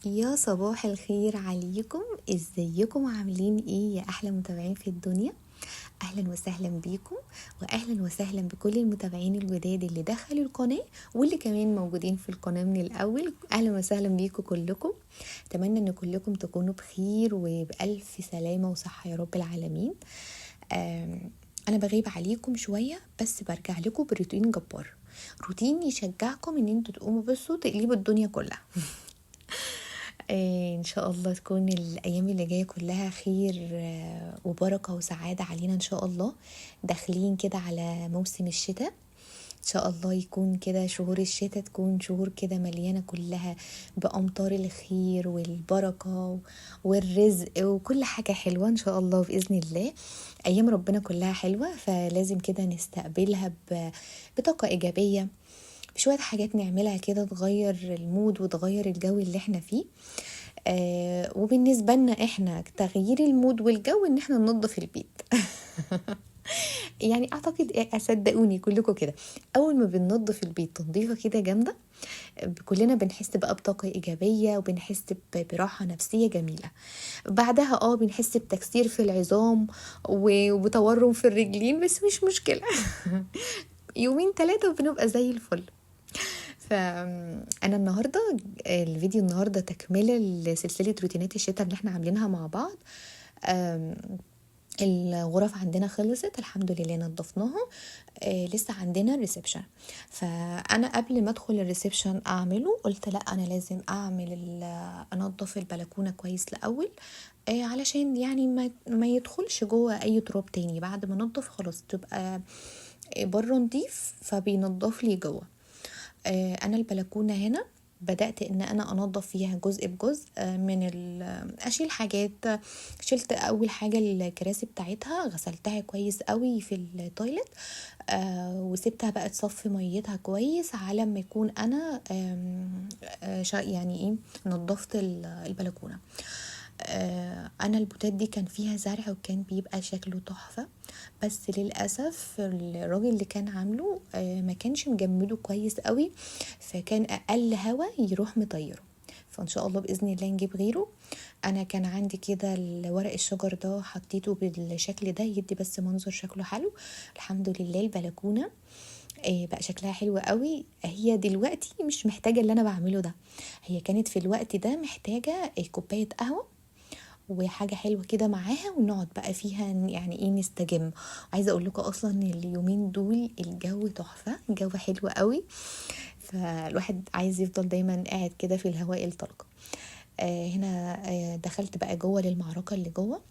يا صباح الخير عليكم، ازيكم عاملين ايه يا احلى متابعين في الدنيا؟ اهلا وسهلا بيكم، واهلا وسهلا بكل المتابعين الجداد اللي دخلوا القناة واللي كمان موجودين في القناة من الاول. اهلا وسهلا بيكم كلكم. اتمنى ان كلكم تكونوا بخير وبالف سلامه وصحة يا رب العالمين. انا بغيب عليكم شوية بس برجع لكم بروتين جبار، روتين يشجعكم ان انتوا تقوموا بصوا تقلبوا الدنيا كلها. ان شاء الله تكون الايام اللي جاية كلها خير وبركة وسعادة علينا ان شاء الله. داخلين كده على موسم الشتاء، ان شاء الله يكون كده شهور الشتاء تكون شهور كده مليانة كلها بامطار الخير والبركة والرزق وكل حاجة حلوة ان شاء الله باذن الله. ايام ربنا كلها حلوة، فلازم كده نستقبلها بطاقة ايجابية، بشوية حاجات نعملها كده تغير ال mood وتغير الجو اللي احنا فيه. وبالنسبة لنا احنا تغيير ال mood والجو ان احنا ننظف البيت. يعني اعتقد صدقوني كلكم كده اول ما بننظف البيت تنظيفة كده جامدة كلنا بنحس بقى بطاقة ايجابية وبنحس براحة نفسية جميلة. بعدها بنحس بتكسير في العظام وبتورم في الرجلين، بس مش مشكلة. يومين ثلاثة وبنبقى زي الفل. فأنا النهاردة الفيديو النهاردة تكملة لسلسلة روتينات الشتاء اللي احنا عاملينها مع بعض. الغرف عندنا خلصت الحمد لله، نظفناها. لسه عندنا ال reception. فأنا قبل ما أدخل ال reception أعمله قلت لا أنا لازم أعمل أنظف البلكونة كويس الأول، علشان يعني ما يدخلش جوه أي تراب تاني. بعد ما ننظف خلاص تبقى بره نضيف، فبينضف لي جوه. انا البلكونه هنا بدات ان انا انضف فيها جزء بجزء، من اشيل حاجات. شلت اول حاجة الكراسي بتاعتها، غسلتها كويس قوي في ال toilet، وسبتها بقى تصفي ميتها كويس على ما يكون انا يعني ايه نضفت البلكونه. انا البوتات دي كان فيها زرع وكان بيبقى شكله تحفة، بس للأسف الراجل اللي كان عامله ما كانش مجمده كويس قوي، فكان اقل هوا يروح مطيره. فان شاء الله بإذن الله نجيب غيره. انا كان عندي كده الورق الشجر ده حطيته بالشكل ده يدي بس منظر شكله حلو. الحمد لله البلكونة بقى شكلها حلو قوي. هي دلوقتي مش محتاجة اللي انا بعمله ده، هي كانت في الوقت ده محتاجة كوباية قهوة وحاجة حلوة كده معاها ونقعد بقى فيها يعني ايه نستجم. عايزة اقول لكم اصلا اليومين دول الجو تحفة، الجو حلو قوي، فالواحد عايز يفضل دايما قاعد كده في الهواء الطلق. هنا دخلت بقى جوه للمعركة اللي جوه،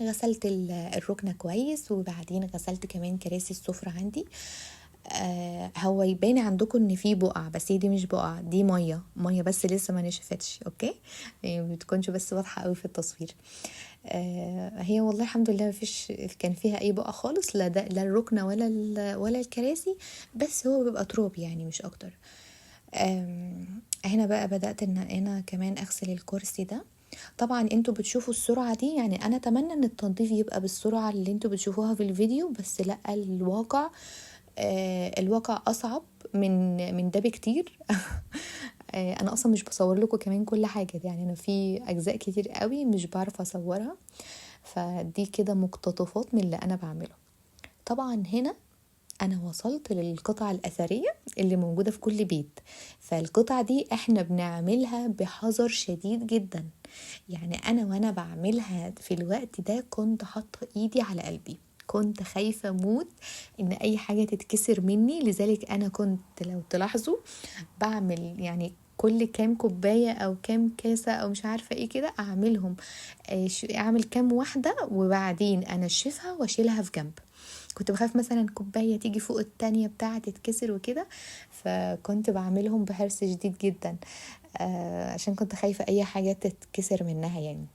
غسلت الركنة كويس، وبعدين غسلت كمان كراسي السفرة عندي. هو يبان عندكم ان في بقع، بس هي دي مش بقع، دي مية مية بس لسه ما نشفتش. okay، يعني بتكونش بس واضحة قوي في التصوير. هي والله الحمد لله ما فيش كان فيها اي بقع خالص، لا ده لا الركنه ولا الكراسي، بس هو بيبقى تراب يعني مش اكتر. هنا بقى بدات ان انا كمان اغسل الكرسي ده. طبعا انتوا بتشوفوا السرعة دي، يعني انا اتمنى ان التنظيف يبقى بالسرعة اللي انتوا بتشوفوها في الفيديو، بس لا، الواقع اصعب من ده بكتير. انا اصلا مش بصور لكم كمان كل حاجة، يعني انا في اجزاء كتير قوي مش بعرف اصورها، فدي كده مقتطفات من اللي انا بعمله. طبعا هنا انا وصلت للقطع الاثرية اللي موجودة في كل بيت، فالقطع دي احنا بنعملها بحذر شديد جدا. يعني انا وانا بعملها في الوقت ده كنت حاطه ايدي على قلبي، كنت خايفة موت ان اي حاجة تتكسر مني. لذلك انا كنت لو تلاحظوا بعمل يعني كل كام كوباية او كام كاسة او مش عارفة ايه كده اعملهم، اعمل كام واحدة وبعدين انشفها واشيلها في جنب. كنت بخاف مثلا كوباية تيجي فوق التانية بتاعة تتكسر وكده، فكنت بعملهم بحرص شديد جدا، عشان كنت خايفة اي حاجة تتكسر منها. يعني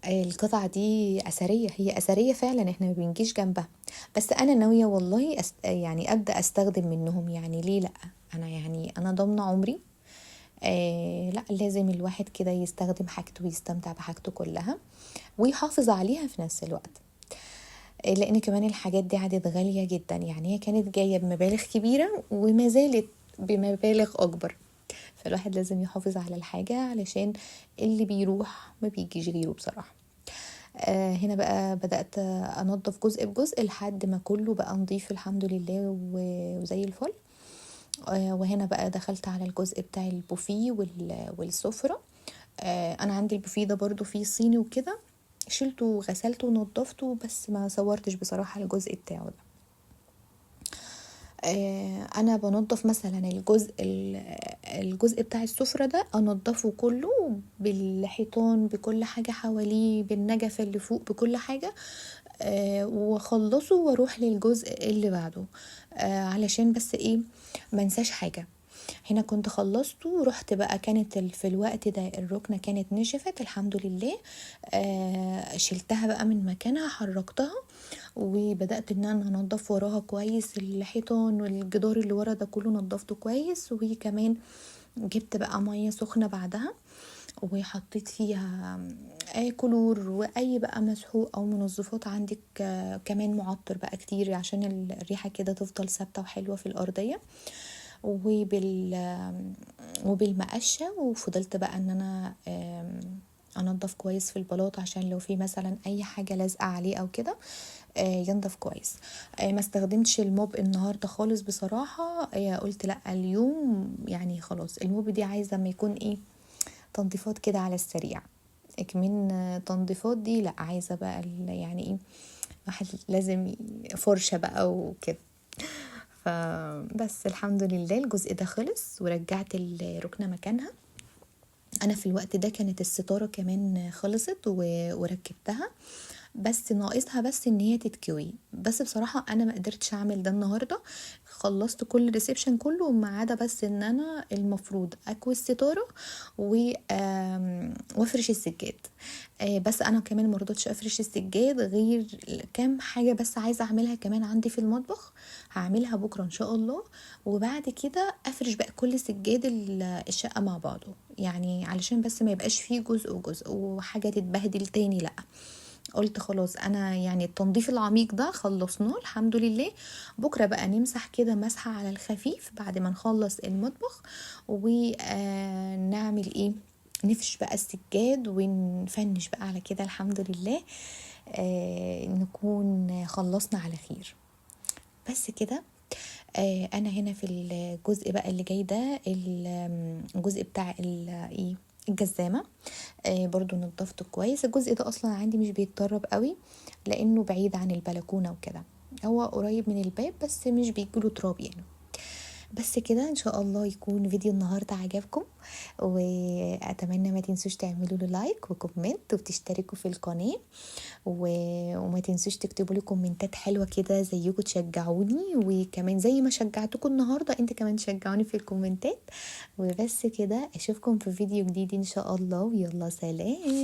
القطعة دي أثرية، هي أثرية فعلا، احنا ما بنجيش جنبها، بس أنا ناوية والله يعني أبدأ أستخدم منهم. يعني ليه لأ؟ أنا يعني أنا ضامنة عمري. لأ، لازم الواحد كده يستخدم حاجته ويستمتع بحاجته كلها ويحافظ عليها في نفس الوقت، لأن كمان الحاجات دي عادت غالية جدا. يعني هي كانت جاية بمبالغ كبيرة وما زالت بمبالغ أكبر. فالواحد لازم يحافظ على الحاجة علشان اللي بيروح ما بيجيش غيره بصراحة. هنا بقى بدأت أنظف جزء بجزء لحد ما كله بقى نظيف الحمد لله وزي الفل. وهنا بقى دخلت على الجزء بتاع البوفيه والسفرة. أنا عندي البوفيه ده برضو فيه صيني وكده، شلته وغسلته ونضفته، بس ما صورتش بصراحة الجزء بتاعه ده. انا بنضف مثلا الجزء بتاع السفرة ده، انضفه كله بالحيطان بكل حاجة حواليه، بالنجفة اللي فوق، بكل حاجة، واخلصه واروح للجزء اللي بعده، علشان بس ايه ما انساش حاجة. هنا كنت خلصته ورحت بقى، كانت في الوقت ده الركنة كانت نشفت الحمد لله. شلتها بقى من مكانها، حركتها، وبدأت ان انا انضف وراها كويس الحيطان والجدار اللي ورا ده كله نضفته كويس. وكمان جبت بقى مية سخنة بعدها وحطيت فيها كلور واي بقى مسحوق او منظفات عندك، كمان معطر بقى كتير عشان الريحة كده تفضل ثابتة وحلوة في الأرضية، وبالمقشة. وفضلت بقى ان انا انضف كويس في البلاط عشان لو في مثلا اي حاجة لازقة عليه او كده، ينضف كويس. ما استخدمتش ال mop النهاردة خالص بصراحة، قلت لا اليوم يعني خلاص ال mop دي عايزة ما يكون ايه تنظيفات كده على السريع، كمان تنظيفات دي لا عايزة بقى يعني ايه واحد لازم فرشة بقى وكده. فبس الحمد لله الجزء ده خلص ورجعت الركنة مكانها. انا في الوقت ده كانت الستارة كمان خلصت وركبتها، بس ناقصها بس ان هي تتكوي. بس بصراحة انا ما قدرتش اعمل ده النهاردة، خلصت كل ال reception كله ما عدا بس ان انا المفروض اكوي الستارة وافرش السجاد. بس انا كمان ما رضيتش افرش السجاد غير كام حاجة بس عايزة اعملها كمان عندي في المطبخ، هعملها بكرة ان شاء الله. وبعد كده افرش بقى كل سجاد الشقة مع بعضه، يعني علشان بس ما يبقاش فيه جزء وجزء وحاجة تتبهدل تاني. لا قلت خلاص انا يعني التنظيف العميق ده خلصناه الحمد لله، بكرة بقى نمسح كده مسحة على الخفيف بعد ما نخلص المطبخ، ونعمل ايه، نفش بقى السجاد ونفنش بقى على كده الحمد لله، نكون خلصنا على خير. بس كده. انا هنا في الجزء بقى اللي جاي ده، الجزء بتاع ايه الجزامة، برضو نظفته كويس. الجزء ده اصلا عندي مش بيتطرب قوي لانه بعيد عن البلكونة وكده، هو قريب من الباب بس مش بيجيله تراب يعني. بس كده ان شاء الله يكون فيديو النهارده عجبكم، واتمنى ما تنسوش تعملوا له like و comment وتشتركوا في القناه، وما تنسوش تكتبوا لي كومنتات حلوه كده زيكم تشجعوني، وكمان زي ما شجعتكم النهارده انت كمان تشجعوني في الكومنتات. وبس كده، اشوفكم في فيديو جديد ان شاء الله، ويلا سلام.